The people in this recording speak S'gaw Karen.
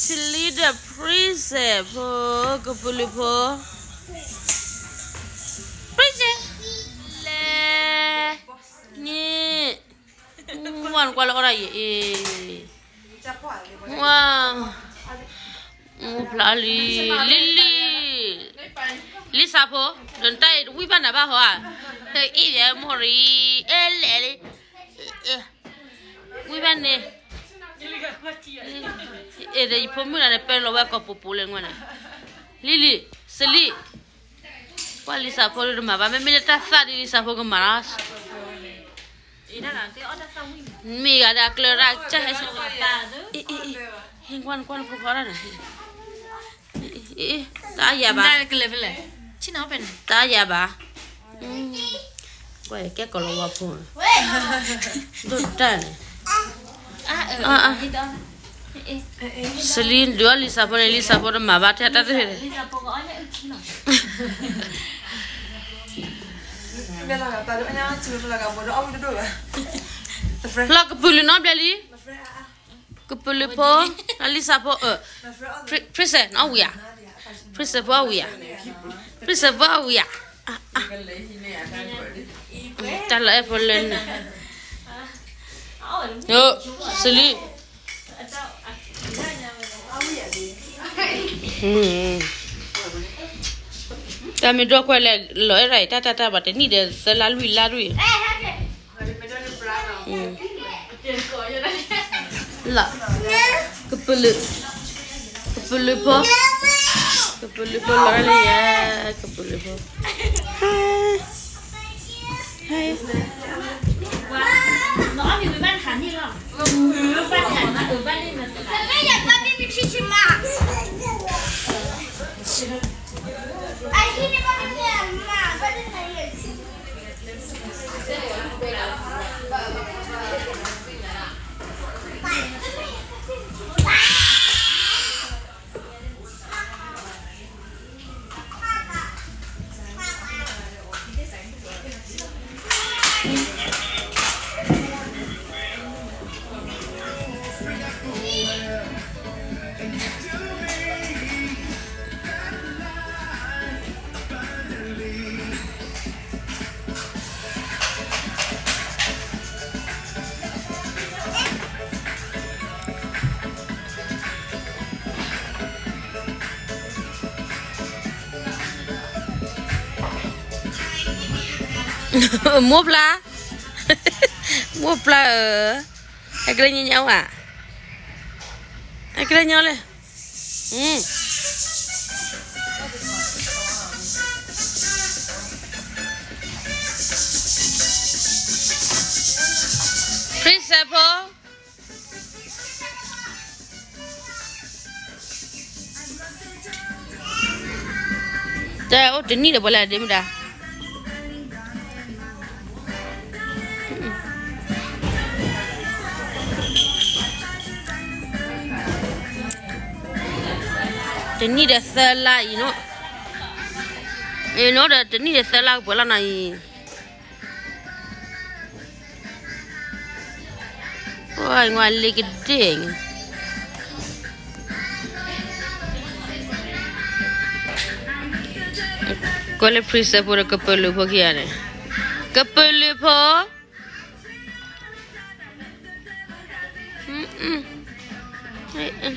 Selina ဒီး Princess ဖိ, ကပုာ်လုးဖိ, Princess, လဲၤ, န့ၣ်, ဝါနကွၢ်လၢအီၣ်ဒၣ်ယအံၤ, ဝါ, မိၢ်ဖျါလံ, လံလံ, လံစးဖိ, ဒီးနတၢ်အံၤတဝံၣ်ဘၣ်နၤဘၣ်ဟီဧါ, အ့ၣ်ယဲမိၢ်ရံ, အဲလဲၣ်လံ, ဝံၣ်ဘၣ်န့ၣ်, အဲၣ်ဒီးယဖိမုၣ်နၤန့ၣ် ပဲလီၤဝဲကိာ်ပူၤပူၤလၢငွဲၣ်န့ၣ်, လံလံ, စလံ, ကွၢ်လံစးဖိဒ်တမၤဘၣ် မ့မ့ၢ်လၢတၢ်သၣ်ဒ်လံစးဖိကမၤလီၤ မ့ၢ်ဂၤဒီးအကျၢၤရၣ်ကဟဲ, ဟ့ၣ်ကွၢ်နကွၢ်နဖိခွါဒၣ်န့ၣ်, တၢ်ယၤဘၣ်, တၢ်ယၤဘၣ်, ကွၢ်ကဲကီးလီၤဝါဖိ, ဒိၣ်တၢ်န့ၣ်, စလံဒုးအီၣ်လံစးဖိန့ၣ် လံစးဖိတမၤဘၣ်ထဲတၢ်တဖၣ်န့ၣ် လီၤကပုာ်လုးနီတဘျီလံ, ကပုာ်လုးဖိ, လံစးဖိ, Princess နအီၣ်ဝံၤဧါ, Princess ဖိအီၣ်ဝံၤဧါ, Princess ဖိအီၣ်ဝံၤဧါ, တၢ်လီၤအဲၣ်ဖိလၢန့ၣ်, စလံ တၢ်မ့ၢ်ဒိၣ်ကွဲလဲၣ် လီၤအဲၣ်ဒၣ်အံၤ တၢ်တၢ်တၢ်ဘၣ် တနံၣ်ဒီးသၢလါလွံၢ်လါဒ်အံၤ, လီၤ, ကပုာ်လုး, ကပုာ်လုးဖိ, ကပုာ်လုးဖိလီၤလံယဲ, ကပုာ်လုးဖိ, ဟဲ မိၢ်ဖျါ, မိၢ်ဖျါဧၢ, အကလဲၤညီညီဧါ, အကလဲၤညီလဲၣ်, Princess ဖိ တၢ်အိၣ်တနံၣ်ဒီးပှၤလဲၤဒ့မုၢ်ဒါ, တနံၣ်ဒီးသၢလါအံၤနီၤ, အံၤနီၤဒီးတနံၣ်ဒီးသၢလါကပှဲၤလီၤနီၤအံၤ ပှၤငါလ့ကဒ့ၣ်, ကွၢ်လၢ Princess ဖိဒီးကပၢၤလုးဖိခံဂၤန့ၣ်, ကပၢၤလုးဖိ, အ